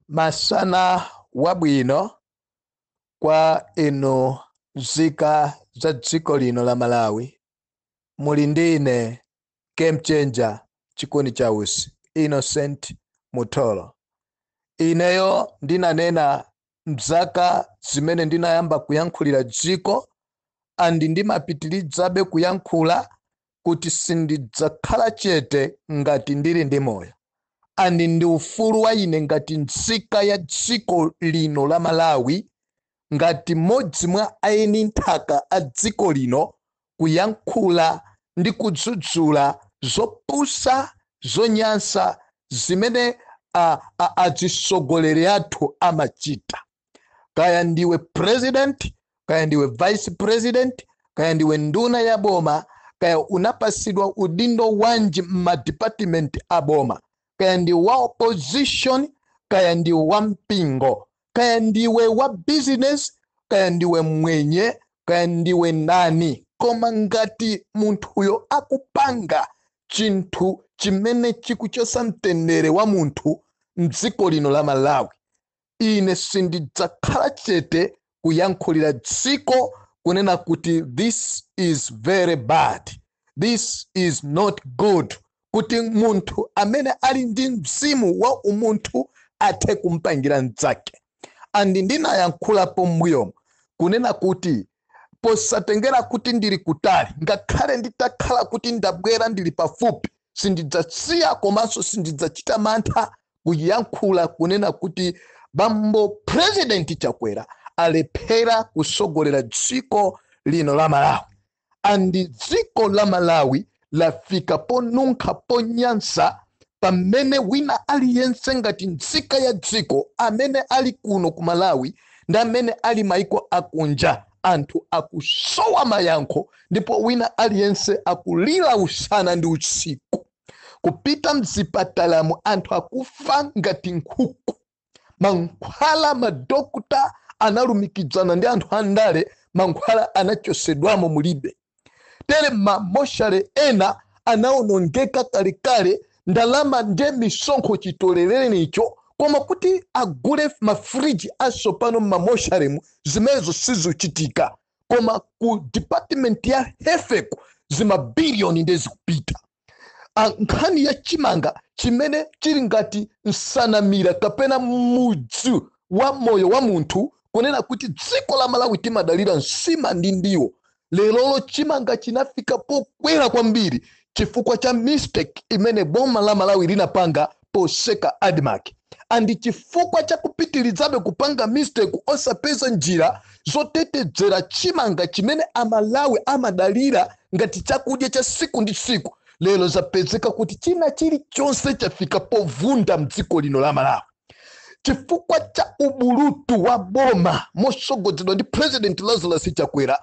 Masana wabwino kwa inu nzika za dziko lino la Malawi. Muli ndi ine Game Changer Chikuni Chausi Innocent Mutholo. Ineyo ndinanena mzaka zimene ndinayamba kuyankhulira dziko and ndimapitirizabe kuyankhula kuti sindidzakhala chete ngati ndili ndi moyo, and ndi ufulu wa ine ngati nzika ya dziko lino la Malawi, ngati mmodzi mwa eni nthaka a dziko lino, kuyankhula ndi kudzudzula zopusa, zonyansa zimene atsogoleri athu amachita. Kaya ndiwe president, kaya ndiwe vice president, kaya ndiwe nduna ya boma, kaya unapasidwa udindo wanji m'madepartment a boma, kaya ndi wa opposition, kaya ndi wa mpingo, kaya ndiwe wa business, kaya ndiwe mwenye, kaya ndiwe ndani, koma ngati munthuyo akupanga chinthu chimene chikuchosa mtendere wa munthu mdziko lino la Malawi, ine sindidzakhala chete kuyankhulira dziko kunena kuti this is very bad, this is not good, kuti munthu amene ali ndi mzimu wa umunthu athe kumpangira mdzake. And ndinayankhulapo m'mbuyomo kunena kuti posatengera kuti ndili kutali, ngakhale nditakhala kuti ndabwera ndili pafupi, sindidzasiya komanso sindidzachita mantha kuyankhula kunena kuti bambo President Chakwera alephera kusogolera dziko lino la Malawi, and dziko la Malawi lafika ponunkha, ponyansa, pamene wina aliyense ngati nzika ya dziko amene ali kuno ku Malawi ndi amene ali maiko akunja, anthu akusowa mayankho, ndipo wina aliyense akulira usana ndi usiku. Kupita mzipatalamo, anthu akufa ngati nkhuku. Mankhwala, madokta analumikizana ndi anthu andale, mankhwala anachosedwamo, mulibe. Tere mamoshare ena anawonongeka kalekale, ndalama nde misonkho chitolerenicho, koma kuti agule mafriji asopano mmamosharemu, zimenezo sizochitika. Koma ku department ya health zimabiliyoni ndezikupita. Nkhani ya chimanga chimene chili ngati nsanamira kapena mudzi wa moyo wa munthu, kunena kuti dziko la Malawi timadalira nsima ndi ndiwo, lerolo chimanga chinafika pokwera kwambiri chifukwa cha mistake imene boma la Malawi linapanga poseka ADMARC, and chifukwa cha kupitirizabe kupanga mistake osapeza njira zotetezera chimanga chimene Amalawi amadalira ngati chakudya cha siku ndi siku, lero zapezeka kuti china chilichonse chafika povunda mdziko lino la Malawi chifukwa cha ubulutu wa boma mosogozedwa ndi President Lazarus Chakwera.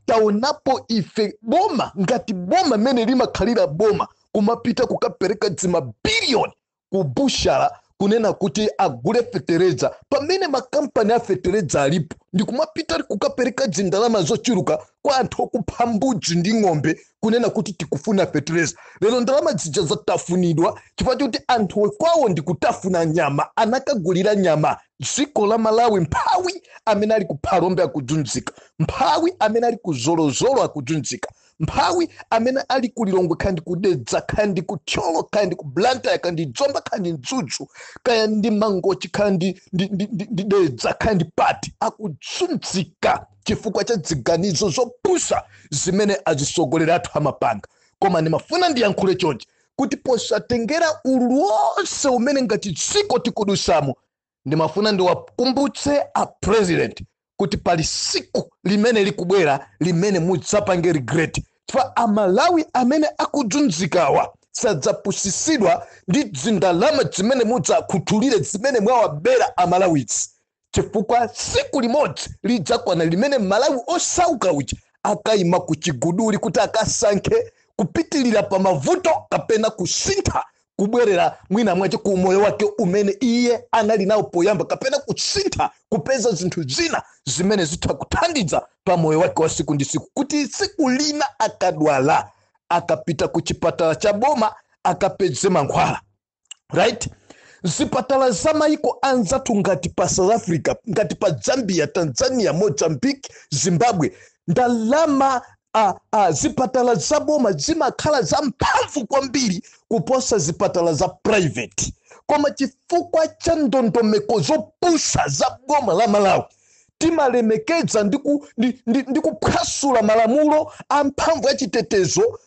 Taonapo ife boma ngati boma mene limakhalira boma kumapita kukapereka zimabiliyoni ku bushala kunena kuti agule fetereza, pamene makampani a fetereza alipo, ndikumapita kukapereka zindalama zochuluka kwa anthu okupha mbudzi ndi ng'ombe kunena kuti tikufuna fetereza. Lero ndalama zija zatafunidwa chifukwa chokuti anthu kwawo ndikutafuna nyama, anakagulira nyama. Dziko la Malawi, mphawi amene ali ku Phalombe akudzunzika, mphawi amene ali ku Zolozolo akudzunzika, mphawi amene ali ku Lilongwe, kaya ndi kuDedza, kaya ndi ku Thyolo, kaya ndi ku Blantyre, kaya ndi Zomba, kaya ndi Mzuzu, kaya ndi Mangochi, kaya ndi Dedza, kaya ndi pati, akudzunzika chifukwa cha ziganizo zopusa zimene azisogolera athu amapanga. Koma ndimafuna ndiyankhule chonchi kuti posatengera ululu wonse umene ngati dziko tikudusamo, ndimafuna ndiwakumbutse a president kuti pali siku limene likubwera limene mudzapange regret, chifukwa Amalawi amene akudzunzikawa sadzapusisidwa ndi zindalama zimene mudzakhuthulire, zimene mwawabera Amalawitsi, chifukwa siku limodzi lidzakwana limene Malawi osauka uja akayima ku chiguduli kuti akasankhe kupitilira pa mavuto kapena kusintha, kubwerera mwina mwache ku moyo wake umene iye anali nawo poyamba, kapena kusintha kupeza zinthu zina zimene zitha kuthandiza pa moyo wake wa siku ndi siku, kuti siku lina akadwala akapita ku chipatala cha boma akapeze mankhwala, right? Zipatala za maiko anzathu ngati pa South Africa, ngati pa Zambia, Tanzania, Mozambique, Zimbabwe, ndalama zipatala za boma zimakhala za mphamvu kwambiri kuposa zipatala za private. Koma chifukwa cha ndondomeko zopusa za boma la Malawi, timalemekeza ndi kuphwasula malamulo a mphamvu ya chitetezo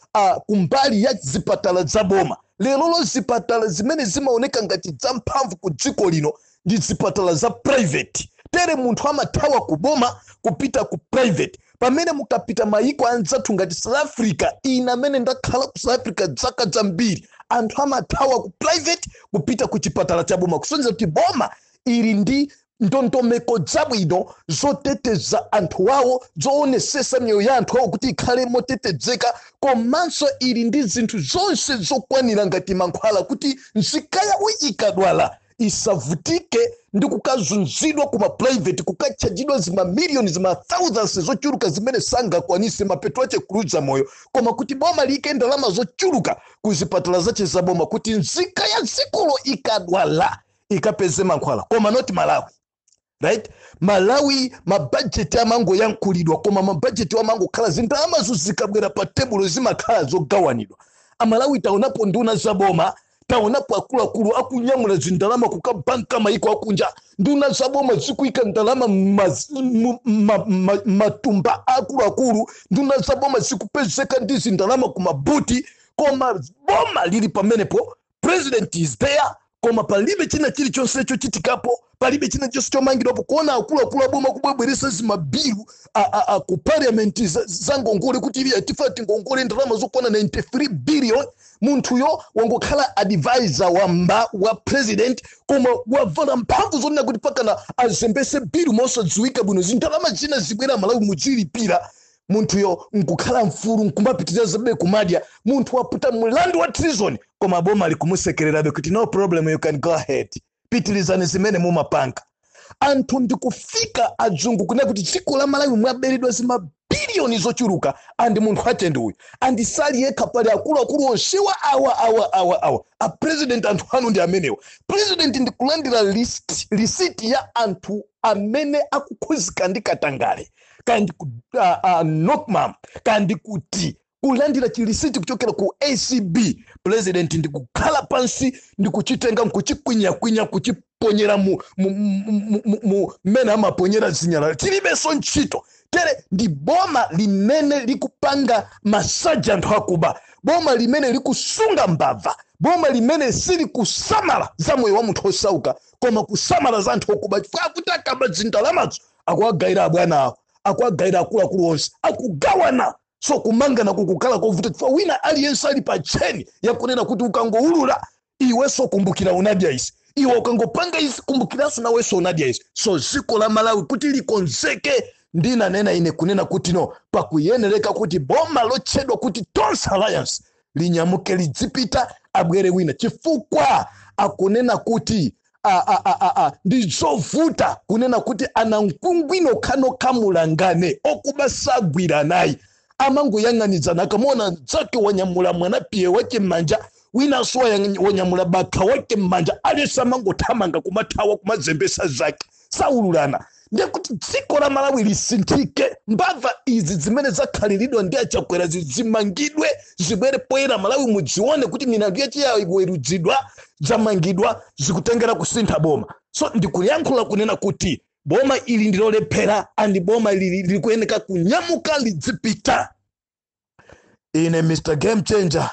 kumbali ya zipatala za boma. Lerolo zipatala zimene zimaoneka ngati za mphamvu ku dziko lino ndi zipatala za private. Tere munthu amathawa ku boma kupita ku private, pamene mukapita mayiko anzathu ngati South Africa, ine amene ndakhala ku South Africa zaka zambiri, anthu amathawa ku private kupita ku chipatala cha boma, kusonyeza kuti boma ili ndi ndondomeko zabwino zoteteza anthu awo, zoonesesa miyoyo ya anthu awo kuti ikhale motetezeka, komanso ili ndi zinthu zonse zokwanira ngati mankhwala kuti nzika yawo ikadwala isavutike ndi kukazunzidwa kuma private, kukatchajidwa zimamiliyoni, zima thousands zochuluka zimene sangakwanise, mapeto ache kuluza moyo, koma kuti boma liyike ndalama zochuluka ku zipatala zache za boma kuti nzika ya dzikolo ikadwala ikapeze mankhwala. Koma not Malawi, right? Malawi mabajeti amangoyankhulidwa, koma mabajeti amangokhala zindalamazo zikabwera pa tebulo zimakhala zogawanidwa. Amalawi, taonapo nduna za boma, taonapo akuluakulu akunyamula zindalama kukabanka maiko akunja, nduna za boma zikuyika ndalama matumba akuluakulu, nduna za boma zikupezeka ndi zindalama kumabuti, koma boma lili pamenepo, president is there, koma palibe china chilichonse chochitikapo, palibe china chonse chomangidwapo. Kuona akuluakulu aboma kubwebweresa zimabilu ku parliament za ngongole kuti ili atifa tingongole ndalama zokwana 93 billion. Munthuyo wangokhala advisor wamba wa president, koma wavala mphamvu zonena kuti pakana azembese bilu mosadziwika bwino, zindalama zina zibwera, Malawi muzilipira. Munthuyo nkukhala mfulu, nkumapitiriza zabe kumadya. Munthu waputa mlandu wa treason, koma boma likumusekererabe kuti no problem, you can go ahead, pitirizani zimene mumapanga. Anthu ndikufika adzungu kunena kuti dziko la Malawi mwaberedwa zimabiliyoni zochuluka, and munthu ache ndi uyu, and sali yekha, pali akuluakulu onsewa awa, awa, awa, awa. A president, anthu anu ndi amenewa. President ndikulandira list, lisiti ya anthu amene akukhuzika ndi katangale, kandi ku NOCMA, kandi kuti kulandira chilisiti kuchokera ku ACB, president ndikukhala pansi ndikuchitenga, nkuchikwinyakwinya, kuchiponyera mu mmene amaponyera zinyalala, chilibenso ntchito. Tere ndi boma limene likupanga masaji anthu akuba, boma limene likusunga mbava, boma limene silikusamala za moyo wa munthu osauka, koma kusamala za anthu okuba, chifukwa akuti akaba zindalamazo akuwagayira abwana awo, akuwagayira akuluakulu onse, akugawana. So kumangana kukukhala kovuta chifukwa wina aliyense ali pa cheni yakunena kuti ukangoulula iwenso kumbukira unadya izi, iwe ukangopanga izi kumbukiranso nawenso unadya izi. So dziko la Malawi kuti likonzeke, ndinanena ine kunena kuti no, pakuyenereka kuti boma lotchedwa kuti Tonse Alliance linyamuke, lidzipita, abwere wina, chifukwa akunena kuti ndi zovuta kunena kuti anamkungwi nokhanokha mulangane, okuba sagwira nayi, amangoyang'anizana, akamuona mnzake wanyamula mwanapiye wake m'manja, winanso wanyamula bakha wake m'manja, aliyense amangothamanga kumathawa, kumazembesa zake, saululana. Ndiye kuti dziko la Malawi lisinthike, mbava izi zimene zakhaliridwa ndi Achakwera zimangidwe, zibwere poyera, Malawi mudzione kuti milandu yache yaweruzidwa, zamangidwa, zikutengera kusintha boma. So ndikuyankhula kunena kuti boma ili ndilolephera, and boma ili likuyeneka kunyamuka, lidzipita. Ine Mr Game Changer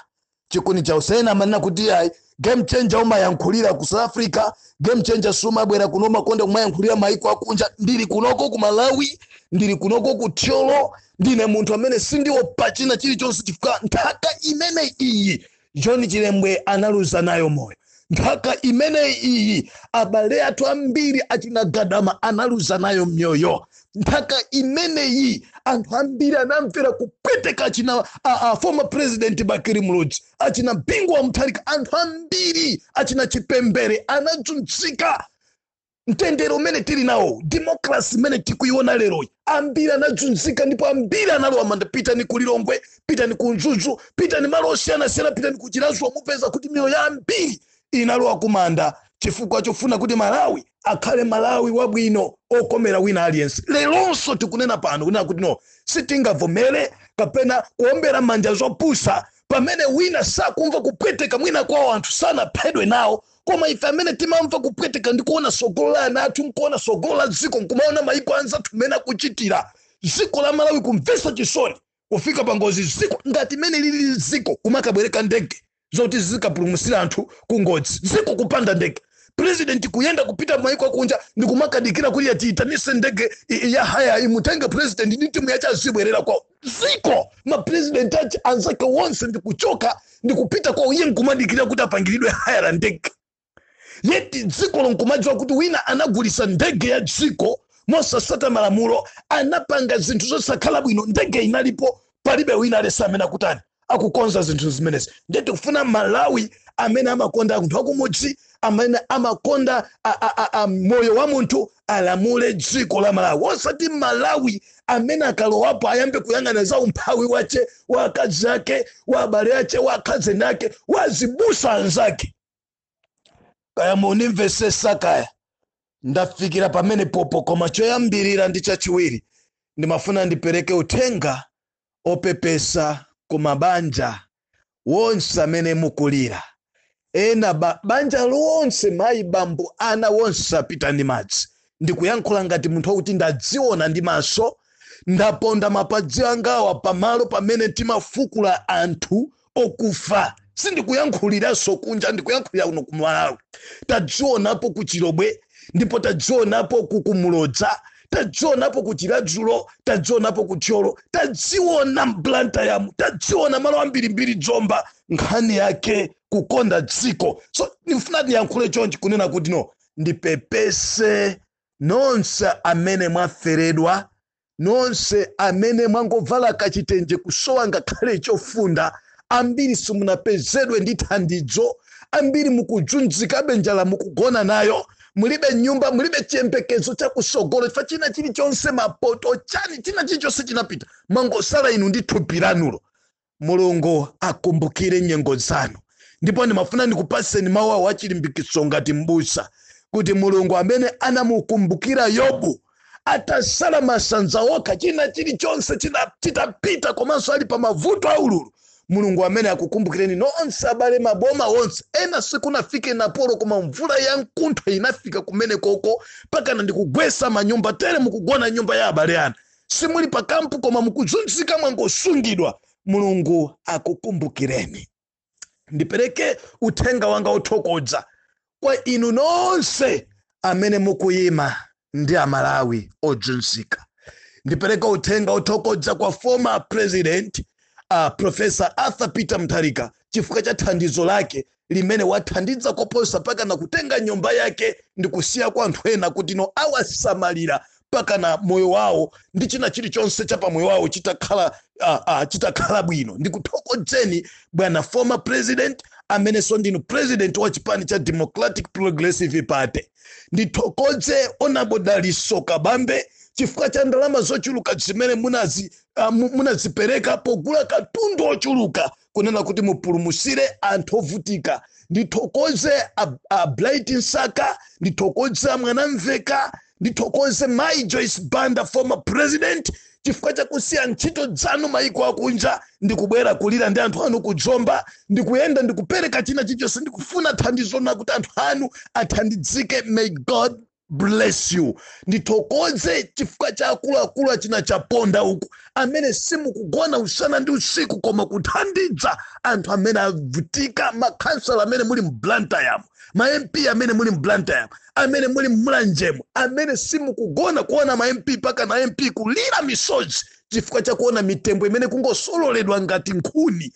chikuni cha Usena amanena kuti ayi, Game Changer umayankhulira ku South Africa, Game Changer sumabwera kuno, umakonda kumayankhulira maiko akunja. Ndili kunoko ku Malawi, ndili kunoko ku Thyolo. Ndine munthu amene sindiopa china chilichonse, chifukwa nthaka imene iyi John Chilembwe analuza nayo moyo, nthaka imene iyi abale athu ambiri achinagadama analuza nayo mioyo, nthaka imeneyi anthu ambiri anamvera kupweteka, achina former president Bakili Muluzi, achina Bingu wa Mutharika, anthu ambiri achina Chipembere anadzunzika. Mtendere umene tili nawo, democracy imene tikuiona leroyi, ambiri anadzunzika ndipo ambiri analowa manda. Pitani ku Lilongwe, pitani ku Mzuzu, pitani malo osiyanasiyana, pitani ku Chiradzulu, mupeza kuti miyoyo ya ambiri inalowa kumanda. Chifukwa chofuna kuti Malawi akhale Malawi wabwino, okomera wina aliyense. Leronso tikunena pano kunena kuti no, sitingavomere kapena kuombera manja zopusa pamene wina sakumva kupweteka. Mwina kwawo anthu sanaphedwe nawo, koma ife amene timamva kupweteka ndi kuona sogolo la ana athu, nkuona sogolo la dziko, nkumaona maiko anzathu mmene akuchitira, dziko la Malawi kumvetsa chisoni, kufika pa ngozi, dziko ngati imene lili dziko kumakabwereka ndege zoti zikapulumutsa anthu ku ngozi, dziko kupanda ndege, president kuyenda kupita maiko akunja ndikumakadikira kuti atiyitanise ndege ya haya imutenge president ndi timu yache azibwerera kwawo. Dziko mapresident ache anzake wonse ndikuchoka ndikupita kwawo, iye nkumadikira kuti apangiridwe haya la ndege. Yeti dziko lonkumadziwa kuti wina anagulisa ndege ya dziko mosasata malamulo, anapanga zinthu zosakhala bwino. Ndege inalipo, palibe wina alese amene akutani, akukonza zinthu zimenezi. Ndiye tikufuna Malawi amene amakonda anthu akumudzi, amene amakonda moyo wa munthu, alamule dziko la Malawi, osati Malawi amene akalowapo ayambe kuyang'ana za umphawi wache, wa akazi ake, wa abale ache, wa akazeni ake, wa zibusa anzake. Kaya munimvesesa, kaya ndafikira pamene popo. Koma choyambirira ndi chachiwiri, ndimafuna ndipereke uthenga opepesa ku mabanja wonse amene mukulira. Ena banja lonse, mayi, bambo, ana wonse apita ndi madzi. Ndikuyankhula ngati munthu wakuti ndadziona ndi maso, ndaponda mapazi angawa pamalo pamene timafukula anthu okufa. Sindikuyankhuliranso kunja, ndikuyankhulira kuno ku Malawi. Tadzionapo ku Chilobwe, ndipo tadzionapo ku Kumulodza, tadzionapo ku Chiladzulo, tadzionapo ku Thyolo, tadziona mBlantyre, tadziona malo ambirimbiri, Dzomba. Nkhani yake kukonda dziko. So ndifuna ndiyankhule chonchi kunena kuti no, ndipepese nonse amene mwaferedwa, nonse amene mwangovala kachitenje, kusowa ngakhale chofunda. Ambiri simunapezedwe ndi thandizo, ambiri mukujunzikabe njala, mukugona nayo, mulibe nyumba, mulibe chiyembekezo chakusogolo chifukwa china chilichonse, mapoto, chani, china chilichonse chinapita, mwangosala inu ndi thupi lanulo. Mulungu akumbukire nyengo zanu. Ndipo ndimafuna ndikupaseni mawu awo achilimbikitso ngati mbusa, kuti Mulungu amene anamukumbukira Yobu atasala masanza okha, china chilichonse chitapita, komanso ali pa mavuto aululu, Mulungu amene akukumbukireni nonse abale. Maboma onse ena sikunafike napolo, koma mvula ya mkuntho inafika kumene koko pakana ndikugwesa manyumba. Tere mukugona nyumba ya abale anu, simuli pa kampu, koma mukuzunzika, mwangosungidwa. Mulungu akukumbukireni. Ndipereke uthenga wanga othokoza kwa inu nonse amene mukuyima ndi Amalawi ozunzika. Ndipereke uthenga othokoza kwa former president, Professor Arthur Peter Mutharika, chifukwa cha thandizo lake limene wathandiza koposa, pakana kutenga nyumba yake ndi kusiya kwa anthu ena kuti no, awasamalira pakana moyo wawo ndi china chilichonse cha pamoyo wawo chitakhala bwino. Ndikuthokozeni bwana former president, amenenso ndinu president wa chipani cha Democratic Progressive Party. Ndithokoze Honorable Daliso Kabambe chifukwa cha ndalama zochuluka zimene munazipereka pogula katundu ochuluka, kunena kuti mupulumusire anthu ovutika. Ndithokoze a Bright Msaka, ndithokoze Mwanamveka, ndithokoze Mai Joyce Banda, former president, chifukwa chakusiya ntchito zanu maiko akunja ndikubwera kulira ndi anthu anu kudzomba, ndikuyenda ndikupereka china chilichonse, ndikufuna thandizo na kuti anthu anu athandizike. May God bless you. Ndithokoze chifukwa cha akuluakulu achina Chaponda uku, amene simukugona usana ndi usiku koma kuthandiza anthu amene avutika, makhansala amene muli mBlantyre, ma MP amene muli mBlantyre, amene muli mMulanjemo, amene simukugona kuona ma MP paka na MP kulira misozi chifukwa chakuona mitembo imene kungosololedwa ngati nkhuni.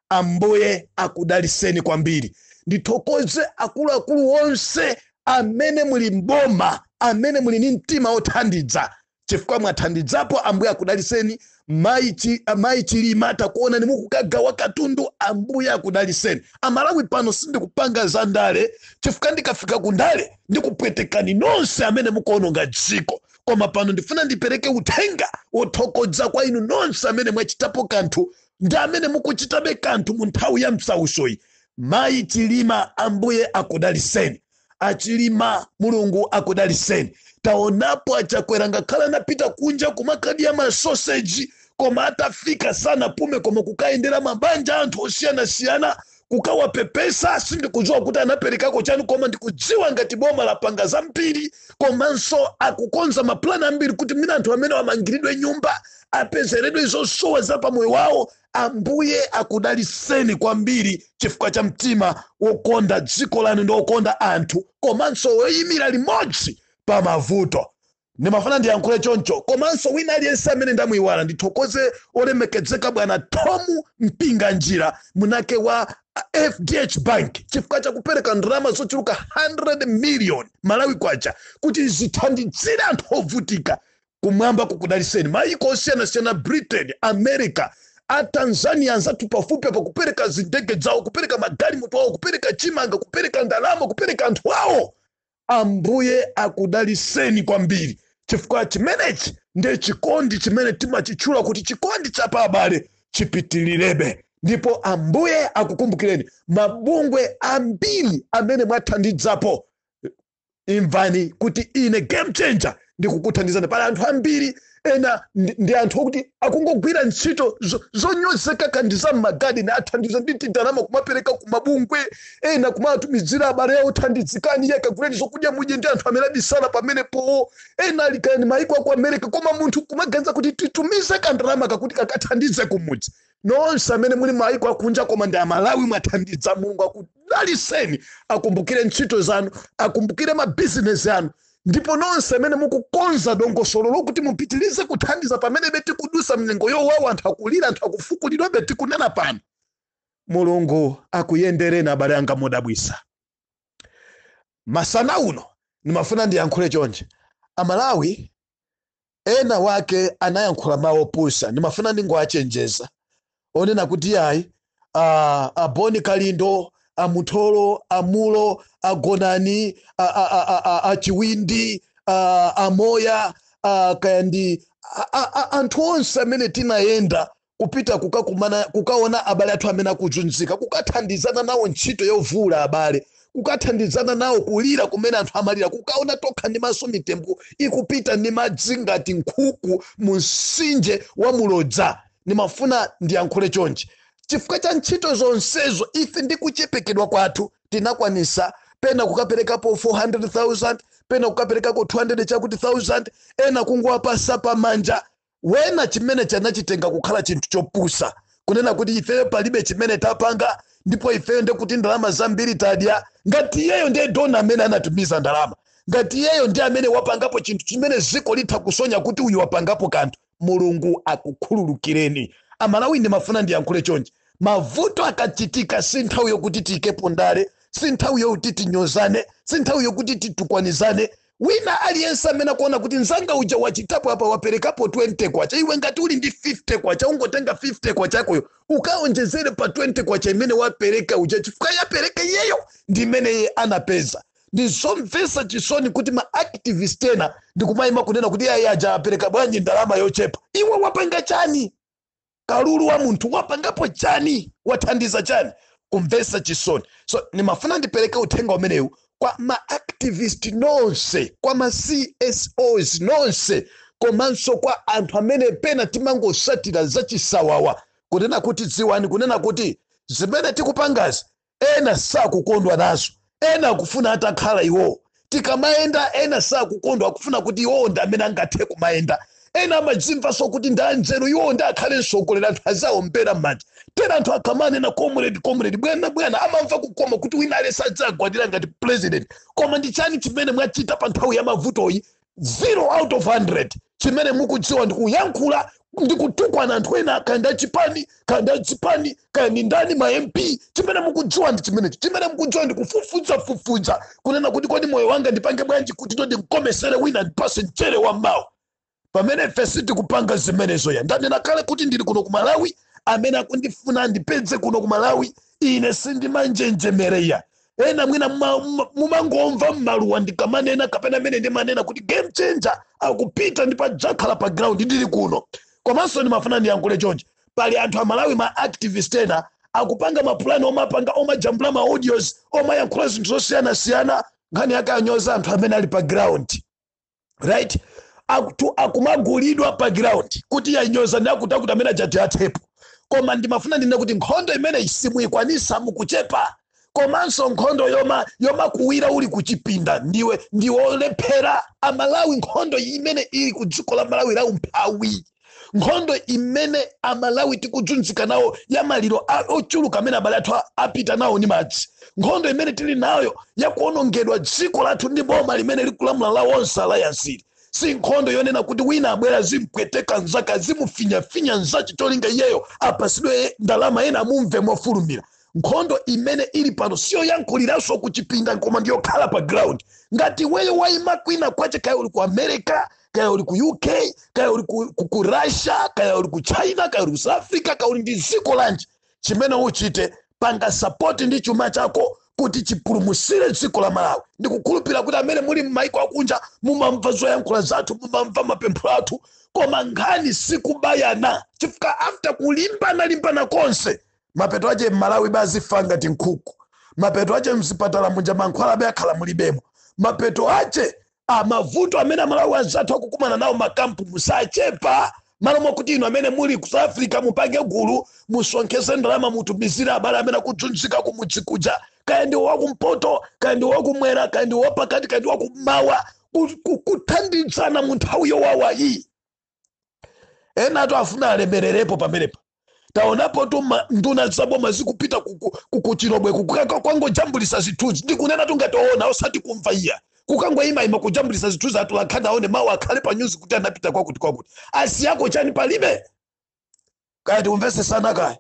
Ambuye akudaliseni kwambiri. Ndithokoze akuluakulu onse amene muli mboma, amene muli ndi mtima othandiza, chifukwa mwathandidzapo. Ambuye akudaliseni. Mayi Chilima, takuonani mukukagawa katundu. Ambuye akudaliseni. Amalawi, pano sindikupanga za ndale, chifukwa ndikafika ku ndale ndikupwetekani nonse amene mukuononga dziko. Koma pano ndifuna ndipereke uthenga wothokoza kwa inu nonse amene mwachitapo kanthu ndi amene mukuchitabe kanthu mu nthawi ya msausoyi. Mayi Chilima, Ambuye akudaliseni. Achilima, Mulungu akudaliseni. Taonapo Achakwera ngakhala anapita kunja kumakadya masoseji, koma atafika sana pume, koma kukayendera mabanja anthu osiyanasiyana kukawapepesa. Sindikudziwa kuti anaperekako chani, koma ndikudziwa ngati boma lapanga zambiri, komanso akukonza mapulani ambiri kuti mwina anthu amene amangiridwe nyumba, apezeredwe zosowa za pamoyo wawo. Ambuye akudaliseni kwambiri chifukwa cha mtima wokonda dziko lanu ndi wokonda anthu, komanso woyimira limodzi pa mavuto. Ndimafuna ndiyankhule choncho. Komanso wina aliyense amene ndamuyiwala, ndithokoze olemekezeka bwana Tom Mpinga Njira, munake wa FDH Bank, chifukwa chakupereka ndalama zochuluka 100 million Malawi kwacha kuti zithandizire anthu ovutika. Kumwamba kukudaliseni. Maiko osiyanasiyana, Britain, America, a Tanzania anzathu pafupi apa, kupereka zindege zawo, kupereka magalimoto awo, kupereka chimanga, kupereka ndalama, kupereka anthu awo. Ambuye akudaliseni kwambiri, chifukwa chimenechi ndiye chikondi chimene timachitchula kuti chikondi cha pa abale chipitilirebe. Ndipo Ambuye akukumbukireni. Mabungwe ambiri amene mwathandizapo, imvani kuti ine Game Changer ndikukuthandizani. Pali anthu ambiri ena ndi anthu okuti akungogwira ntchito zonyozeka kandi za mmagadeni, athandiza ndi tindalama kumapereka kumabungwe ena, kumatumizira abale awo, thandizikani, iye kaguleni zokudya mudye, ndi anthu amene abisala pamenepo. Ena ali kani maiko aku America, koma munthu kumaganiza kuti titumize kandalama kakuti kakathandize kumudzi. Nonse amene muli maiko akunja koma ndi Amalawi, mwathandiza, Mulungu akudaliseni, akumbukire ntchito zanu, akumbukire mabizinesi anu. Ndipo nonse amene mukukonza dongosolo lokuti mupitirize kuthandiza pamene tikudusa mnyengo yowawa, anthu akulira, anthu akufukulidwabe tikunena pano, Mulungu akuyendereni abale anga modabwisa. Masana uno ndimafuna ndiyankhule chonje. Amalawi ena wake anayankhula mawu opusa, ndimafuna ndingowachenjeza, onena kuti ayi, aboni Kalindo, amutholo, amulo, agonani, achiwindi, amoya, kaya ndi anthu onse amene tinayenda kupita kukakumana, kukaona abale athu amene akuzunzika, kukathandizana nawo ntchito yovula abale, kukathandizana nawo kulira kumene anthu amalira, kukaona tokha ndi maso mitembo ikupita ndi madzi ngati nkhuku mu mtsinje wa Mulodza. Ndimafuna ndiyankhule chonchi chifukwa cha ntchito zonsezo, ife ndi kuchepekedwa kwathu tinakwanisa pena kukaperekapo 400,000, pena kukaperekako 200 chakuti 1000, ena kungowapasa pamanja. Wena chimene chanachitenga kukhala chinthu chopusa, kunena kuti ifeyo palibe chimene tapanga, ndipo ifeyo ndekuti ndalama zambiri tadya. Ngati iyeyo ndiye donor amene anatumiza ndalama, ngati iyeyo ndi amene wapangapo chinthu chimene ziko litha kusonya kuti uyu wapangapo kanthu, Mulungu akukhululukireni. Amalawi, ndimafuna ndiyankhule chonchi. Mavuto akachitika, si nthawi yokuti tiyikepo ndale, si nthawi yokuti tinyozane, si nthawi yokuti titukwanizane. Wina aliyense amene akuona kuti nzanga uja wachitapo apa, waperekapo 20 kwacha, iwe ngati uli ndi 50 kwacha, ungotenga 50 kwacha yakoyo ukaonjezere pa 20 kwacha imene wapereka uja, chifukwa yapereka iyeyo ndi imene iye anapeza. Ndizomvetsa chisoni kuti ma activist ena ndikumayima kunena kuti ayi, aja apereka bwanji ndalama yochepa? Iwe wapanga chani? Kalulu wa munthu, wapangapo chani? Wathandiza chani? Kumvetsa chisoni. So nimafuna ndipereke uthenga umenewu kwa ma activist nonse, kwa ma CSOs nonse, komanso kwa anthu amene pena timangosatira zachisawawa, kunena kuti dziwani kunena kuti zimene tikupangazi ena sakukondwa nazo. Ena akufuna atakhala iwowo tikamayenda, ena sakukondwa, akufuna kuti iwowo ndi amene angathe kumayenda. Ena amadzimvanso kuti ndi anzeru, iwowo ndi akhale mtsogoleri, anthu azawombera m'manja. Tena anthu akamanena "comrade, comrade, bwana, bwana", amamva kukoma kuti wina aliyense adzagwadira ngati president. Koma ndi chani chimene mwachita pa nthawi ya mavutoyi? 0 out of 100. Chimene mukudziwa ndi kuyankhula ndi kutukwana anthu ena, kaya achipani, kaya achipani, kaya ndi ndani, ma MP. Chimene mukudziwa ndi chimenecho. Chimene mukudziwa ndi kufufuza, kunena kuti kodi moyo wanga ndipange bwanji kuti to ndimkomesere wina, ndipase mchere wa mawu, pamene ife sitikupanga zimenezo ya. Ndanena kale kuti ndili kuno ku Malawi. Amene akundifuna andipedze kuno ku Malawi. Ine sindimanjenjemereya. Ena mwina mumangomva mmaluwa ndikamanena, kapena amene ndimanena kuti Game Changer akupita ndipo adzakhala pa ground. Ndili kuno. Komanso ndimafuna ndiyankhule chonchi. Pali anthu Amalawi, ma activist ena, akupanga mapulani omapanga, omajambula ma audios, omayankhula zinthu zosiyanasiyana. Nkhani yake anyoza anthu amene ali pa ground, right? Akutu akumagulidwa pa ground kuti yanyoza ndi akuti akuti amene ajati athepo. Koma ndimafuna ndine kuti nkhondo imene simuyikwanisa, mukuchepa. Komanso nkhondo yoma yomakuwira uli kuchipinda, ndiwe ndiwolephera. Amalawi, nkhondo imene ili ku dziko la Malawi la umphawi, nkhondo imene Amalawi tikudzunzika nawo, ya maliro ochuluka amene abale athu apita nawo ni madzi, nkhondo imene tili nayo yakuonongedwa dziko lathu ndi boma limene likulamula la Wonse Alliance, si nkhondo yonena kuti wina abwera zimpweteka nzaka, zimufinyafinya nzachi, cholinga iyeyo apasidwe ndalama, ena amumve mofulumira. Nkhondo imene ili pano siyoyankhuliranso kuchipinda, koma ndiyokhala pa ground. Ngati weyo wayima kwina kwache, kaya uli ku America, kaya uli ku UK, kaya uli ku Russia, kaya uli ku China, kaya uli ku South Africa, kaya uli ndi dziko lanji, chimene uchite, panga support ndi chuma chako kuti chipulumusire dziko la Malawi. Ndikukhulupirira kuti amene muli m'maiko akunja mumamva zoyankhula zathu, mumamva mapemphero athu. Koma nkhani sikubayana, chifukwa after kulimbana limbana konse, mapeto ache Mmalawi bazifa ngati nkhuku. Mapeto ache mzipatala munja mankhwala abe akhala mulibemo. Mapeto ache amavuto amene Amalawi anzathu akukumana nawo makampu musachepa. Malo mwakuti inu amene muli ku South Africa mupange gulu, musonkheze ndalama, mutumizire abale amene akudzunzika kumudzi kuja, kaya ndi wakumpoto, kaya ndi wakumwera, kaya ndi wapakati, kaya ndi wakummawa, kuthandizana mu nthawi yowawa iyi. Ena atu afuna alemererepo pamenepa. Taonapo tu nduna zaboma zikupita kuchilobwe kukangojambulisa zithunzi. Ndikunena tungatoona, osati kumva iya. Kukangoyimayima kujambulisa zithunzi, atulakhani aone mawu, akhale pa news kuti anapita kwakuti kwakuti. Asiyako chani? Palibe. Kaya tikumvesesana kaya?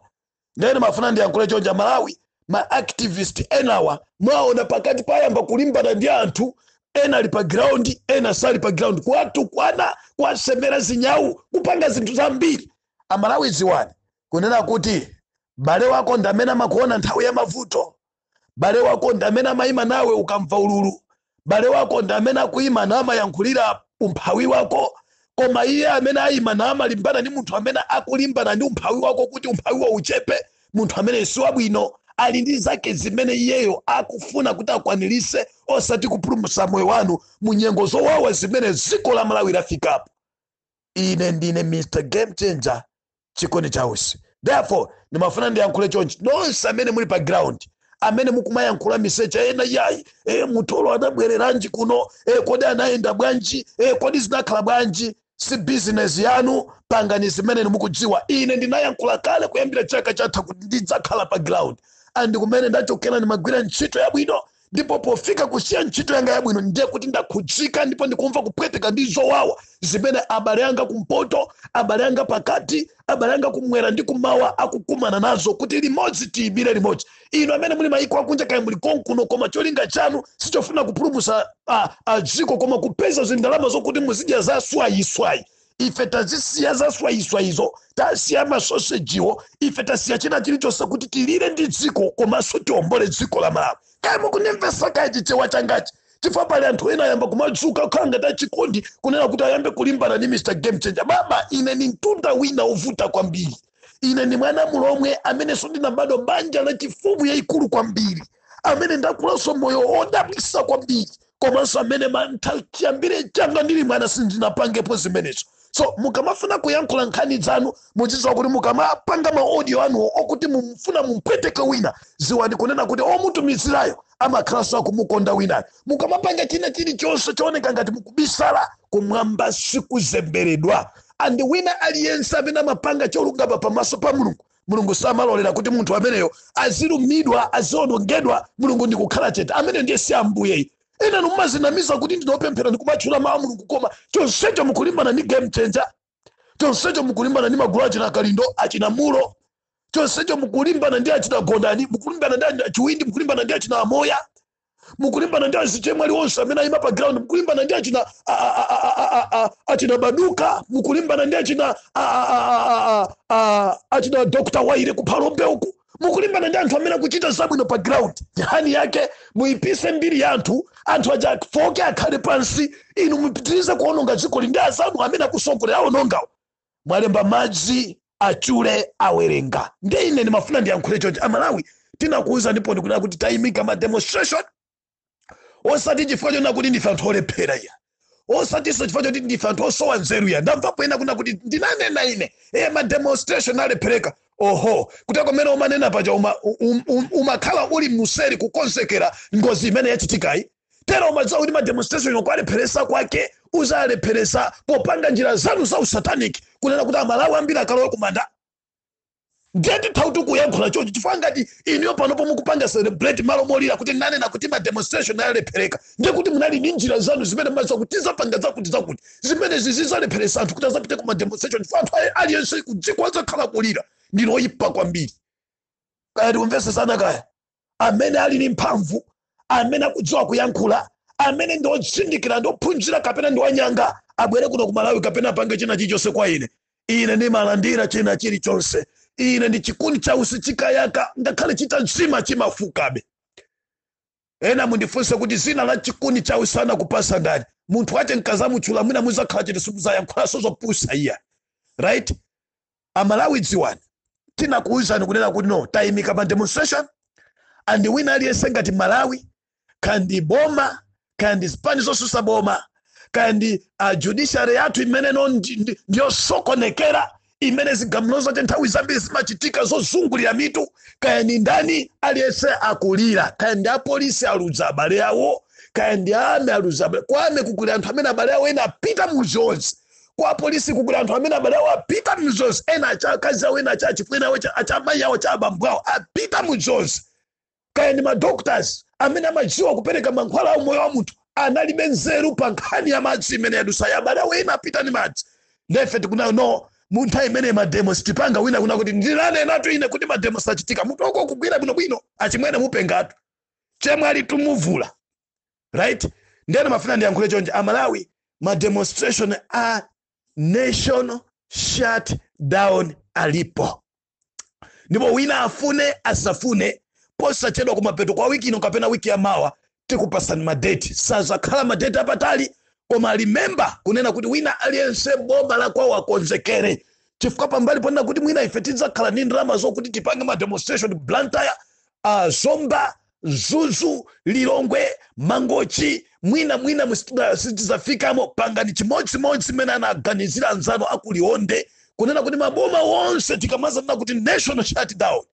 Ndene mafuna ndiyankhule chonja. Malawi, ma activist enawa mwaona pakati payamba kulimbana ndi anthu ena ali pa ground, ena sali pa ground, kwatukwana, kwasemera zinyawu, kupanga zinthu zambiri. Amalawi, ziwani kunena kuti bale wako ndi amene amakuona nthawi ya mavuto. Bale wako ndi amene amayima nawe ukamva ululu. Bale wako ndi amene akuyima namayankhulira umphawi wako. Koma iye amene ayima namalimbana ndi munthu amene akulimbana ndi umphawi wako kuti umphawiwo uchepe, munthu amene si wabwino, ali ndi zake zimene iyeyo akufuna kuti akwanirise, osati kupulumutsa moyo wanu mu nyengo zowawa zimene dziko la Malawi lafikapo. Ine ndine Mr Game Changer, Chikondi Chausi. Therefore ndimafuna ndiyankhule chonchi: nonse amene muli pa ground, amene mukumayankhula misecha ena, yayi, Mutolo anabwereranji kuno? Kodi anayenda bwanji? Kodi zinakhala bwanji? Si bizinesi yanu. Pangani zimene mukudziwa. Ine ndinayankhula kale kuyambira chaka chatha kuti ndidzakhala pa ground, and kumene ndachokera ndimagwira ntchito yabwino, ndipo pofika kusiya ntchito yanga yabwino ndiye kuti ndakhudzika, ndipo ndikumva kupweteka ndi zowawa zimene abale anga kumpoto, abale anga pakati, abale anga kumwera ndi kumawa akukumana nazo, kuti limodzi tiyimire limodzi. Inu amene muli maiko akunja, kaya muli konkuno, koma cholinga chanu sichofuna kupulumutsa dziko, koma kupeza zindalama zokuti muzidya za swayiswayi, ife tazisiya za swayiswayizo, tasiya masosejiwo, ife tasiya china chilichonse kuti tilire ndi dziko komanso tiombole dziko la Malawi. Kaya mukundimvesa kaya Chichewa changachi? Chifukwa pali anthu ena ayamba kumadzuka kukhala ngati achikondi, kunena kuti ayambe kulimbana ndi Mr Game Changer. Baba, ine ni mtunda wina wovuta kwambiri. Ine ndi mwana Mulomwe amenenso ndinabadwa banja la chifumu yayikulu kwambiri, amene ndakulanso moyo wodabwisa kwambiri, komanso amene mantha chiyambire changa ndili mwana sindinapangepo zimenezo. So mukamafuna kuyankhula nkhani zanu, muzidziwa kuti mukamapanga ma audio anuwo okuti mumfuna mumpweteke wina, ziwani kunena kuti omutumizirayo amakhalanso akumukonda winayo. Mukamapanga china chilichonse chooneka ngati mukubisala, kumwamba sikuzemberedwa. And wina aliyense amene amapanga cholungama pamaso pa Mulungu, Mulungu samalolera kuti munthu ameneyo azilumidwa, azionongedwa, Mulungu ndikukhala chete. Amene ndiye si Ambuye. Ena mumazinamiza kuti ndinopemphera, ndikumatchula mawu a Mulungu, koma chonsecho mukulimbana ndi Game Changer, chonsecho mukulimbana ndi magulu achina Kalindo, achina Mulo, chonsecho mukulimbana ndi achina Gondani, mukulimbana ndi achina Chiwindi, mukulimbana ndi achina Amoya, mukulimbana ndi azichemwali onse amene ayima pa ground, mukulimbana ndi achina achina Baduka, mukulimbana ndi achina achina Dr Waire kuphalombe uku, mukulimbana ndi anthu amene akuchita zabwino pa ground. Nkhani yake muyipise mbiri ya anthu, anthu aja afoke, akhale pansi, inu mupitirize kuononga dziko ndi azanu amene akusogolera aonongawo. Mwalemba madzi achule awerenga. Ndi ine ndimafuna ndiyankhule chonchi. Amalawi, tinakuuza ndipo ndikunena kuti tayimika ma demonstration. Osati chifukwa chona kuti ndife anthu olephera iya, osatinso chifukwa choti ndife anthu osowa nzeru iya. Ndamva pena kuna kuti ndinanena ine ma demonstration alephereka. Oho, kuti kumene umanena paja umakhala uli museri kukonzekera ngozi imene yachitikayi. Tero umadziwa kuti ma demonstration okualepheresa kwake uzalepheresa popanga njira zanu za usatanic, kunena kuti Amalawi ambiri akalowe kumanda. Ndiye titha kuti kuyankhula choncho, chifukwa ngati inuyo panopo mukupanga celebrate malo molira kuti nanena kuti ma demonstration alephereka, ndiye kuti munali ndi njira zanu zimene mumadziwa kuti tizapanga zakuti zakuti, zimene zizalepheresa anthu kuti azapite ku ma demonstration, chifukwa anthu aliyense kudziko azakhala kulira. Ndino oyipa kwambiri. Kaya tikumvesesana kaya? Amene ali ndi mphamvu, amene akudziwa kuyankhula, amene ndi otsindikira, ndi ophunzira kapena ndi wanyanga, abwere kuno ku Malawi kapena apange china chilichonse kwa ine. Ine ndimalandira china chilichonse. Ine ndi chikuni chausi, chikayaka ngakhale chitazima chimafukabe. Ena mundifunse kuti zina la chikuni chausi anakupasa ndani? Munthu wache nkazamutchula, mwina muzakhala chete, simuzayankhulanso zopusa iya, right? Amalawi, dziwani, tinakuwuzani kunena kuti no, tayimika pa demonstration, and wina aliyense ngati Malawi, kandi boma, kandi zipani zosusa boma, kandi judiciary yathu imene no ndiyosokonekera, imene zigamulo zake nthawi zambiri zimachitika zozungulira mitu, kaya ni ndani, aliyense akulira. Kaya ndi apolisi aludza abale awo, kaya ndi ame aludza abale kwame kugulira anthu amene abale awo ena apita muzonse, kwa polisi kugula anthu amene abale awo apita muzonse, ena acha akazi awo, ena acha achifuna, ena acha amayi awo, acha abambo awo apita muzonse. Kaya ndi madoctors amene amadziwa kupereka mankhwala a moyo wa munthu, analibe nzeru pa nkhani ya madzi imene yadusa ya abale awo ena apita ndi madzi. Ndefe tikunayo no, mu nthawi imene mademo sitipanga. Wina kuna kuti ndinanenatu ine kuti mademo sachitika. Mutu wako kugwira bwinobwino, achimwene? Mupengatu, chemwe ali tumuvula, right? Ndiyena mafuna ndiyankhule chonje, Amalawi, ma demonstration a national shut down alipo, ndipo wina afune asafune, posachedwa kumapeto kwa wiki ino kapena wiki ya mawa tikupasani madeti. Sazakhala madeti apatali, koma remember kunena kuti wina aliyense boma la kwawo akonzekere, chifukwa pambali ponena kuti mwina ife tidzakhala ndi ndalama zokuti tipange ma demonstration Blantyre, Zomba, Mzuzu, Lilongwe, Mangochi, mwina mwina sitizafikamo. Pangani chimodzimodzi mmene anaganizira anzanu akuliwonde, kunena kuti maboma wonse tikamazanena kuti national shutdown,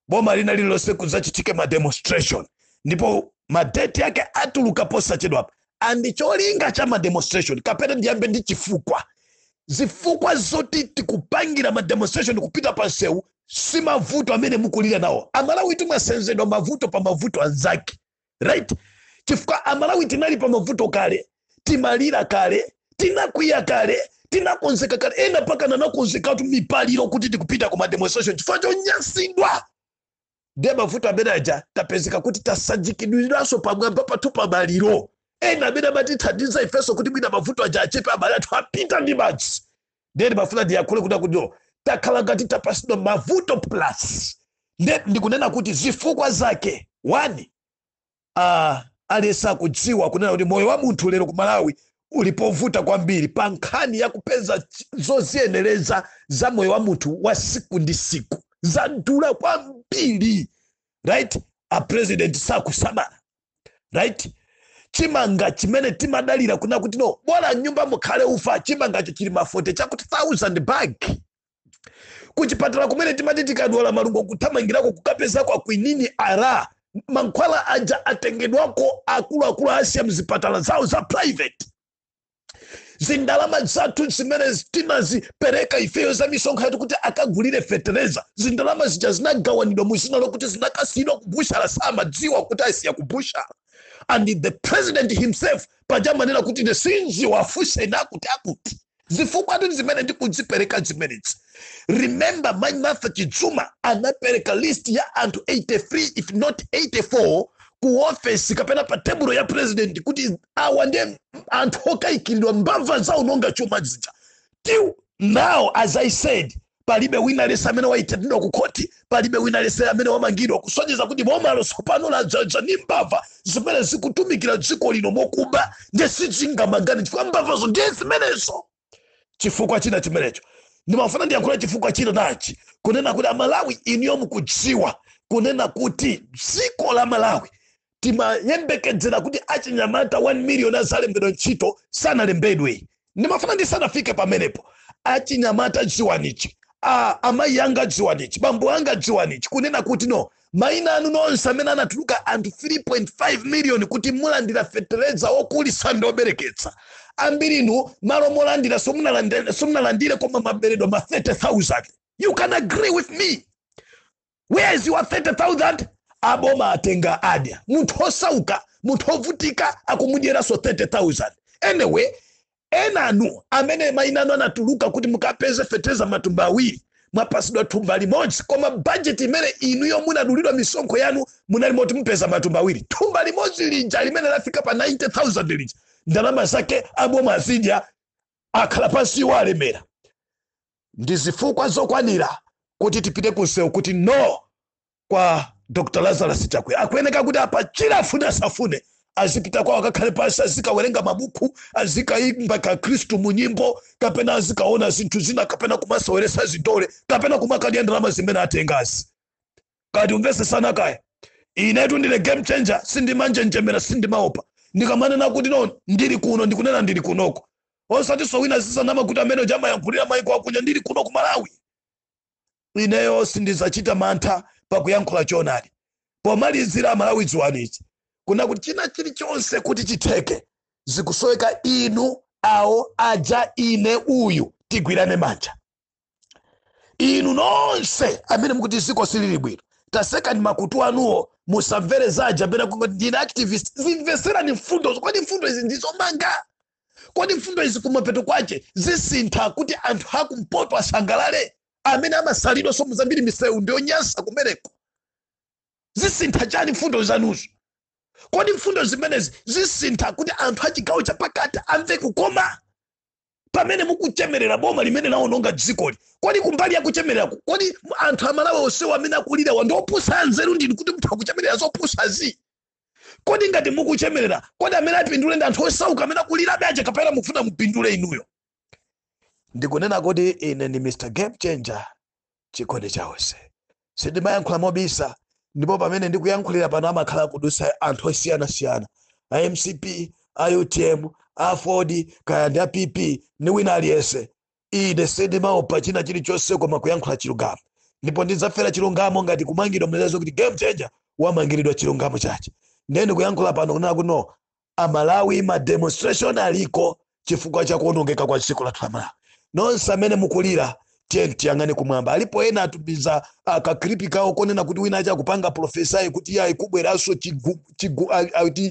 boma lina lililonse kudzachitike ma demonstration, ndipo madeti yake atuluka posachedwapa. And cholinga cha ma demonstration, kapena ndiyambe ndi chifukwa, zifukwa zoti tikupangira ma demonstration kupita pa nsewu, si mavuto amene mukulira nawo. Amalawi timwasenzedwa mavuto pa mavuto anzake, right? Chifukwa Amalawi tinali pa mavuto kale, timalira kale, tinakwiya kale, tinakonzeka kale, ena paka nanakonzekatu mipaliro kuti tikupita ku ma demonstration chifukwa chonyansidwa. Ndiye mavuto amene aja tapezeka kuti tasajikidwiranso pamwamba pathu pa maliro. Ena amene amatithandiza ifenso kuti mwina mavuto aja achepe, abale athu apita ndi madzi. Ndiye ndimafuna ndiyankhule kuti no, takhala ngati tapasidwa mavuto plus. Ndiye ndikunena kuti zifukwa zake, one, aliyense akudziwa kunena kuti moyo wa munthu lero ku Malawi ulipovuta kwambiri pa nkhani ya kupeza zoziyenereza za moyo wa munthu wa siku ndi siku, zadula kwambiri, right? A president sakusamala, right? Chimanga chimene timadalira kuna kuti no, bola nyumba mukhale ufa, chimangacho chili ma 40 chakuti 1000 bag. Kuchipatala kumene timati tikadwala malungo kuthamangirako kukapezako kwinini ara, mankhwala aja atengedwako, akuluakulu asiya mzipatala zawo za private. Zindalama zathu zimene timazipereka ifeyo za misonkho yathu kuti akagulire fetereza, zindalama zija zinagawanidwa muzina lokuti zinakasiyidwa kubushala, samadziwa kuti asiya kubushala. And the president himself paja amanena kuti ine sinziwa, afunseni akuti akuti. Zifukwa tu zimene ndikudzipereka zimenezi, remember Mai Martha Chizuma anapereka list ya anthu 83, if not 84, ku ofesi kapena pa tebulo ya president, kuti awa ndiye anthu okayikiridwa, mbava zaunonga chuma zija. Till now, as I said, palibe wina aliyense amene wayitanidwa ku khoti, palibe wina aliyense amene wamangidwa, kusonyeza kuti bomalo tsopano ladzaza ndi mbava zimene zikutumikira dziko lino mokuba. Ndiye sizingamangani chifukwa mbavazo ndiye zimenezo. Chifukwa china chimenecho ndimafuna ndiyankhule, chifukwa china nachi, kunena kuti Amalawi inuyo mukudziwa kunena kuti dziko la Malawi Timayembekedzera kuti achinyamata 1 million azalembedwa ntchito, sanalembedwe. Ndimafuna ndisanafike pamenepo, achinyamata dziwanichi, amayi anga dziwanichi, bambo anga dziwanichi, kunena kuti no, mayina anu nonse amene anatuluka anthu 3.5 million kuti mulandira fetereza wokulisa ndi obereketsa, ambirinu malo molandira simunalandire, koma maberedwa ma 30,000. You can agree with me. Where is your 30,000? Aboma atenga, adya. Munthu osauka, munthu ovutika akumudyeranso 30,000. Anyway, enanu amene mayina anu anatuluka kuti mukapeze fetereza matumba 2, mwapasidwa thumba limodzi, koma bajeti imene inuyo munadulidwa misonkho yanu munali moti mupeza matumba 2. Thumba limodzi lija limene lafika pa 90,000 lija, ndalama zake aboma azidya, akhala pansi iwo alemera. Ndi zifukwa zokwanira kuti tipite kunsewu kuti no kwa Dr Lazarus Chakwera. Akuyeneka kuti apachira, afune asafune, azipita kwawo, akakhale pansi, azikawerenga mabuku, azikaimba ka Khristu mu nyimbo, kapena azikaona zinthu zina, kapena kumaseweresa zidole, kapena kumakadya ndalama zimene atengazi. Kati umvesesana kaya. Inetu ndine game changer, sindimanjenjemera, sindimaopa. Ndikamanena kuti no, ndili kuno, ndikunena ndili kunoko, osatinso wina zisanama kuti amene jamayankhulira maiko akunja. Ndili kuno ku Malawi. Ineyo sindizachita mantha pakuyankhula choonadi. Pomalizira, Malawi, dziwanichi kuna kuti china chilichonse kuti chitheke zikusoweka inu, awo, aja, ine, uyu, tigwirane manja. Inu nonse amene mukuti ziko silili bwino, tasekani makutu anuwo, musamvere zaja amene kungoti ndine activist. Zimveserani mfundo. Kodi mfundo izi ndizomanga? Kodi mfundo izi kumapeto kwache zisintha kuti anthu akumpoto asangalale, amene amasalidwa somo zambiri, misewu ndiyonyansa kumeneko? Zisintha chani mfundo zanuzo? Kodi mfundo zimenezi zisintha kuti anthu achigawo chapakati amve kukoma pamene mukuchemerera boma limene laononga dzikoli? Kodi kumbali yakuchemereraku, kodi anthu Amalawi onsewo amene akulira ndi opusa anzeru ndinu kuti munthu akuchemerera zopusazi? Kodi ngati mukuchemerera, kodi amene apindule ndi anthu osauka amene akulirabe aja, kapena mukufuna mupindule inuyo? Ndikunena kuti ine ndi Mr Game Changer, chikondi chawonse. Sindimayankhula mobisa, ndipo pamene ndikuyankhulira pano amakhala kudusa anthu osiyanasiyana, a MCP, a UTM, a Ford, kaya ndi a PP ndi wina aliyense. Ine sindimaopa china chilichonse koma kuyankhula chilungamo, ndipo ndidzafera chilungamo. Ngati kumangidwa, mnazo kuti Game Changer wamangiridwa chilungamo chache. Ndiye ndikuyankhula pano kunena kuti no, Amalawi, ma demonstration aliko chifukwa cha kuonongeka kwa dziko lathu la Malawi. Nonse amene mukulira, tiye tiyang'ane kumwamba. Alipo ena atumiza ka clip kawo konena kuti wina acha kupanga prophesy kuti iye ayikubweranso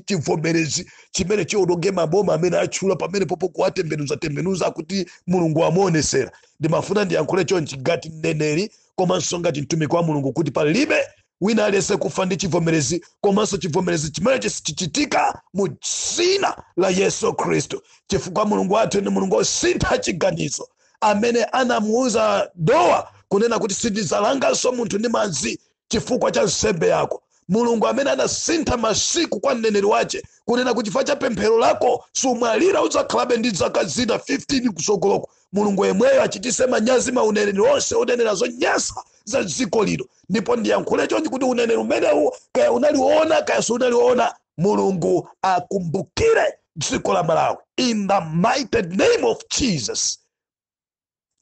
chivomerezi chimene chiwononge maboma amene atchula pamene popo, kuwatembenuza tembenuza kuti Mulungu amuonesera. Ndimafuna ndiyankhule chonchi ngati mneneri komanso ngati mtumiki wa Mulungu, kuti palibe wina aliyense kufa ndi chivomerezi, komanso chivomerezi chimene chichitika mu dzina la Yesu Khristu, chifukwa Mulungu wathu ndi Mulungu osintha chiganizo, amene anamuuza Nowa kunena kuti sindidzalanganso munthu ndi madzi chifukwa cha nsembe yako. Mulungu amene anasintha masiku kwa mneneri wace kunena kuti chifukwa cha pemphero lako sumwalira, udzakhalabe ndi zaka zina 15 kusogoloko, Mulungu yemweyo achitise manyazi mauneneri onse onenera zonyansa za dziko lino. Ndipo ndiyankhule chonchi kuti uneneri umenewu, kaya unaliwona kaya sunaliona, Mulungu akumbukire dziko la Malawi in the mighty name of Jesus.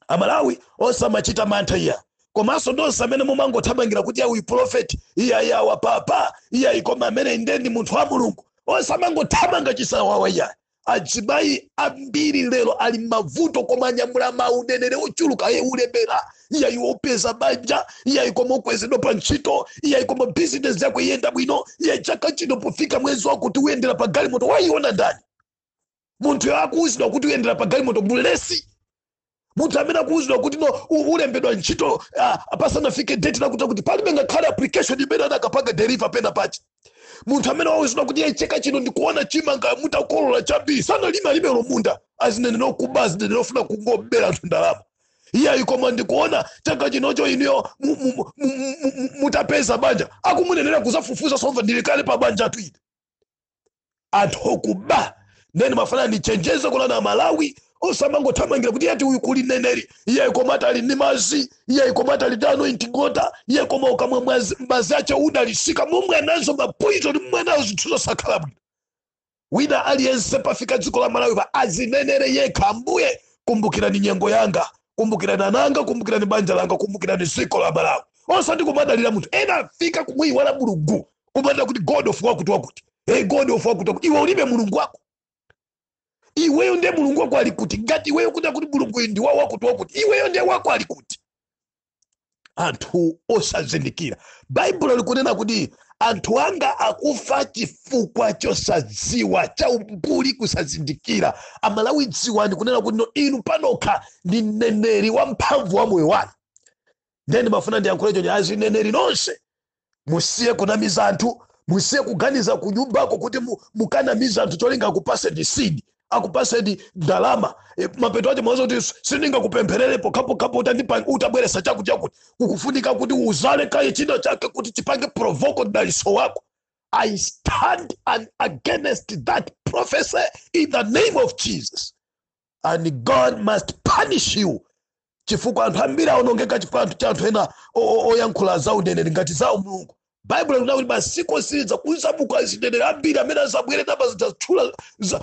Amalawi osamachita mantha iya, komanso nonse amene mumangothamangira kuti uyu prophet, iya, iya, wapapa, iya, koma amene nde ndi munthu wa Mulungu, osamangothamanga chisawawa iya. Adzimayi ambiri lero ali mavuto, koma anyamula maunenere ochuluka: iye ulemera, iya, iwe upeza banja, iya, koma ukwezedwa pa ntchito, iya, koma bizinesi yako iyenda bwino, iya, chaka chino pofika mwezi wakuti uyendera pa galimoto. Wayiona ndani munthu akuwuzidwa kuti uyendera pa galimoto mulesi? Munthu amene akuwuzidwa kuti no, ulembedwa ntchito pasanafike date lakuti kuti palibe ngakhale application imene anakapanga deliver pena pacha. Munthu amene wawuzidwa kuti iye chaka chino ndikuona chimanga mutakolola chambiri, sanalime, alime munda, azinene nokuba, azinene nofuna kungobera anthu ndalama. Iye, koma ndikuona chaka chinocho inuyo mutapeza banja. Akumunenera kuzafufuza somva ndilikale pa banja atu ine. Anthu okuba. Ndeni mafana ndichenjeze kunana Malawi Osamangothamangira kuti ati uyu kuli mneneri, iye koma ali ndi mazi, iye koma ali ndi anointing water, iye koma ukamwa mazi ache udalisika. Mumwe nazo mapoison, mumwe nazo zinthu zosakhala bwino. Wina aliyense pafika dziko la Malawi pa azinenere yekha: "Ambuye, kumbukirani nyengo yanga, kumbukirani ananga, kumbukirani banja langa, kumbukirani dziko la Malawi." Osati kumadalira munthu. Ena afika kumuyiwala Mulungu, kumadalira kuti God of wakuti wakuti, hey, God of wakuti wakuti. Iwe ulibe Mulungu wako? Iweyo ndiye Mulungu wako ali kuti? Ngati iweyo kuda kuti Mulungu ndi wa wakuti wakuti, iweyo ndiye wako ali kuti? Anthu osazindikira. Baibulo likunena kuti anthu anga akufa chifukwa chosadziwa, cha umbuli, kusazindikira. Amalawi, dziwani kunena kuti no, inu panokha ndi mneneri wamphamvu wa moyo wanu. Ndiye ndimafuna ndiyankhule choncho: azineneri nonse, musiye kunamiza anthu, musiye kuganiza kunyumbako kuti mukanamiza anthu cholinga akupaseni seed, akupaseni ndalama. Mapeto ake mwaza kuti sindingakupempherere pokhapokhapo utabweresa chakuti chakuti. Kukufunika kuti uzale kaye china chake kuti chipange provoke mdaliso wako. I stand and against that prophecy in the name of Jesus, and God must punish you, chifukwa anthu ambiri aonongeka chifukwa anthu cha anthu ena oyankhula za uneneri ngati zawo Mulungu. Baibulo likuti kuti masiku osiriza kuzabuka zineneri ambiri amene azabwere namazatchula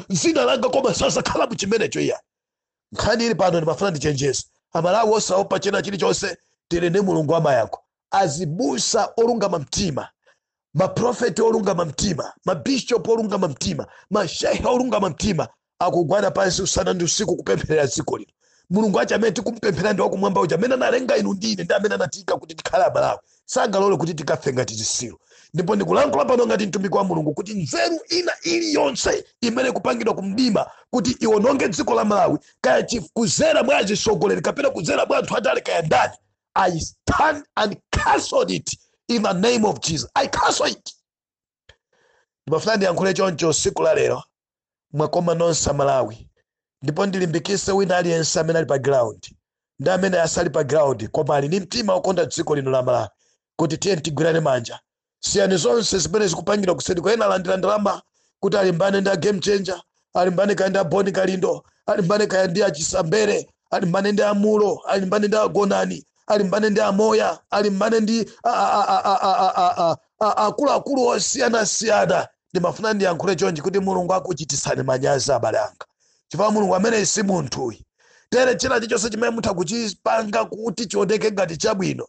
zina langa, koma sazakhala mu chimenecho. Iya, nkhani ili pano, ndimafuna ndichenjeze Amalawi osaopa china chilichonse. Tili ndi Mulungu amayankho. Azibusa olungama mtima, maprofeti olungama mtima, mabishopu olungama mtima, mashehe olungama mtima akugwada pansi usana ndi usiku kupempherera dziko lino. Mulungu achi amene tikumpemphera ndi wakumwamba uja amene analenga inu ndine, ndi amene anatiyika kuti tikhale Amalawi. Sangalole kuti tikafe ngati zisilu. Ndipo ndikulankhula pano ngati mtumiki wa Mulungu kuti nzeru ina iliyonse imene kupangidwa kumdima kuti iwononge dziko la Malawi, kaya kuzera mwa azisogoleri kapena kuzera mwa anthu andale, kaya ndani, I stand and cancel it in the name of Jesus. I cancel it. Ndimafuna ndiyankhule choncho tsiku la lero. Mwakoma nonse Amalawi, ndipo ndilimbikise wina aliyense amene ali pa ground ndi amene asali pa ground koma ali ndi mtima wokonda dziko lino la Malawi kuti tiye tigwirane manja. Siyani zonse zimene zikupangira kuseri. Ena alandira ndalama kuti alimbane ndi a Game Changer, alimbane kaya ndi a Boni Kalindo, alimbane kaya ndi achisambere, alimbane ndi amulo, alimbane ndi agonani, alimbane ndi amoya, alimbane ndi akuluakulu osiyanasiyana. Ndimafuna ndiyankhule chonchi kuti Mulungu akuchitisani manyazi, abale anga, chifukwa Mulungu amene si munthuyi. Tere china chilichonse chimene mutha kuchipanga kuti chioneke ngati chabwino,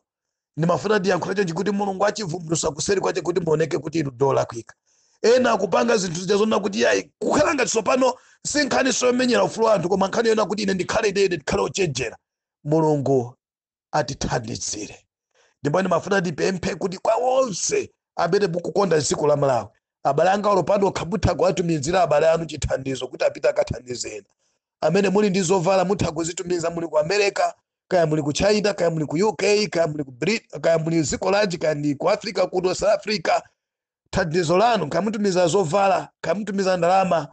ndimafuna ndiyankhule chonchi kuti Mulungu achivumbulutsa kuseri kwache kuti muoneke kuti inu ndolakwika. Ena akupanga zinthu zija zona kuti yayi, kukhala ngati tsopano si nkhani somenyera ufulu wa anthu, koma nkhani yona kuti ine ndikhale, ine ndikhale ochenjera. Mulungu atithandizire. Ndipo ndimafuna ndipemphe kuti kwa onse amene mukukonda dziko la Malawi, abale anga, olopano mutha kuwatumizira abale anu chithandizo kuti apite akathandize ena. Amene muli ndi zovala, mutha kuzitumiza muli ku America, kaya muli ku China, kaya muli ku UK, kaya muli ku Brit, kaya muli dziko lanji, kaya ndi ku Africa kuno, South Africa. Thandizo lanu, kaya mutumiza zovala, kaya mutumiza ndalama,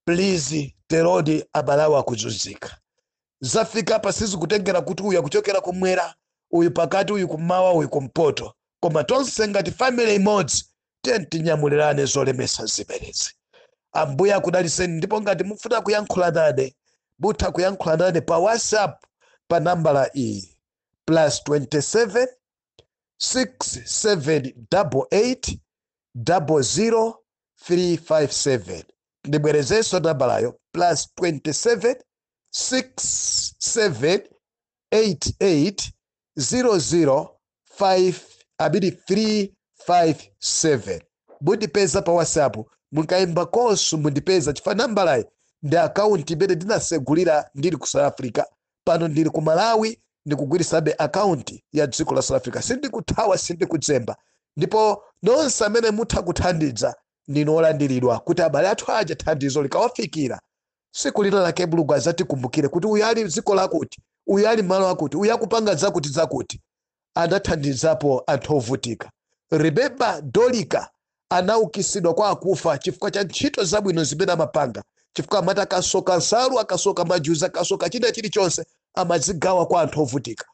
please terodi. Abalawi akuzunzika. Zafika pa sizikutengera kuti uyu akuchokera kumwera, uyu pakati, uyu kummawa, uyu kumpoto, koma tonse ngati family imodzi, tiye tinyamulirane zolemesa zimenezi. Ambuye akudaliseni. Ndipo ngati mufuna kuyankhula nane, mutha kuyankhula nane pa WhatsApp pa nambala iyi: +27 6788 00 357. Ndibwerezenso nambalayo: +27 6788 00 5 abiri 357. Mundipeza pa WhatsApp, mukayimba konso mundipeza, chifukwa nambalayi ndi akaunti imene ndinasegulira ndili ku South Africa. Pano ndili ku Malawi, ndikugwirisabe akaunti ya dziko la South Africa. Sindikuthawa, sindikudzemba. Ndipo nonse amene mutha kuthandiza, ndinu olandiridwa, kuti abale athu aja thandizo likawafikira, tsiku lina lake Mulungu azatikumbukire kuti uyu ali dziko lakuti, uyu ali malo akuti, uyu akupanga zakuti zakuti, anathandizapo anthu ovutika. Remember, Dorika anaukisidwa kwa akufa chifukwa cha ntchito zabwino zimene amapanga, chifukwa amati akasoka nsalu, akasoka majuzi, akasoka china chilichonse, amazigawa kwa anthu ovutika.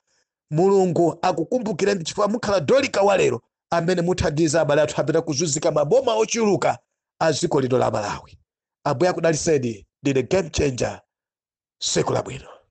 Mulungu akukumbukireni chifukwa mukhala Dorika walero amene muthandiza abale athu amene akuzunzika maboma ochuluka a dziko lino la Malawi. Ambuye akudaliseni. Ndine Game Changer. Siku labwino.